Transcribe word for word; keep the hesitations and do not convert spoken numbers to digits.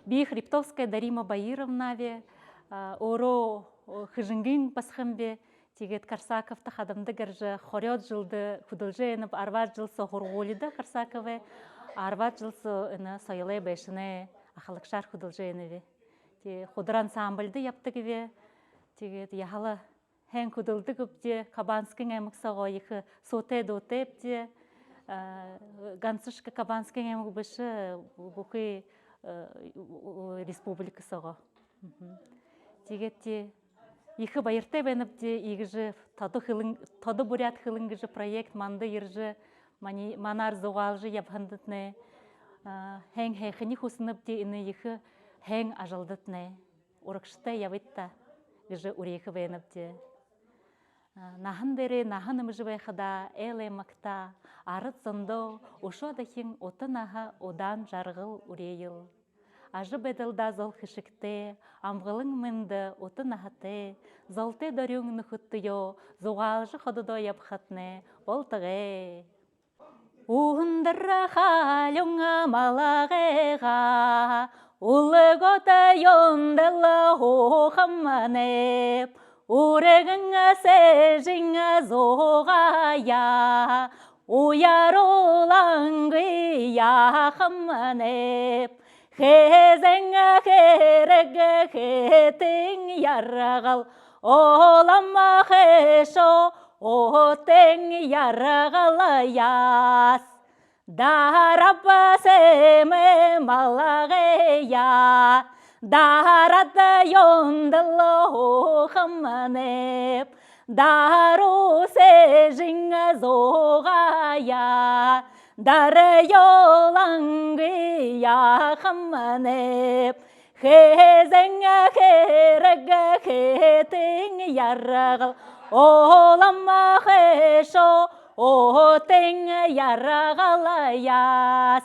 Би Хребтовская Дарима Баировнаб, а, өөрөө, о, Хэжэнгын басаганби. Тиигээд Корсаковто хадамда гаража, хорёод жэлдэ хүдэлжэ байнаб, арбаад жэл соо һургуулида Корсаковай, арбаад жэл соо энэ соёлой байшанай ахалагшаар хүдэлжэ байнаб. Тии, худар ансамбльда ябадагби. Тиигээд яһала һайн хүдэлдэгбди, Кабанскын аймаг соогоо ехэ суутай дуутайбди. А, гансашье Кабанскын аймаг бэшэ, бүхы, э, республика соогоо. Мгм. Тиигээд тии, ехэ баяртай байнабди, иигэжэ тодо хэлэн, тодо буряад хэлэн гэжэ проект манда ерэжэ, мани-, манаар зугаалжа ябаһандатнай. А, һайн һайханиие хүсэнэбди, энэ ехэ һайн ажалдатнай урагшатай ябыт даа гэжэ үреэхэ байнабди. А, наһан дээрээ наһа нэмэжэ байхадаа, айлай магтаа, арад зондоо үшөө дахин ута наһа, удаан жаргал үреэел. Ажабайдалдаа зол хэшэгтэй, амгалан мэндэ, ута наһатай, золтой дорюун нүхэдтэеэ зугаалжа хододоо ябахатнай болтогой. Үндэр халюун малгайгаа үлгөөд, юундэл һуухамнайб, үргэн сээжын зугаяа уяруулангүй яахамнайб. Хэзээн хэрэг хэтын яргал, улам хэшоо уутын яргалаяа. Дараб сэмэй малгайгаа дараад, юундэл һуухамнайб, даруу сээжын зугаяа дарюулангүй яахамнайб. Хэзээн хэрэг хэтын яргал, улам хэшоо уутын яргалаяа.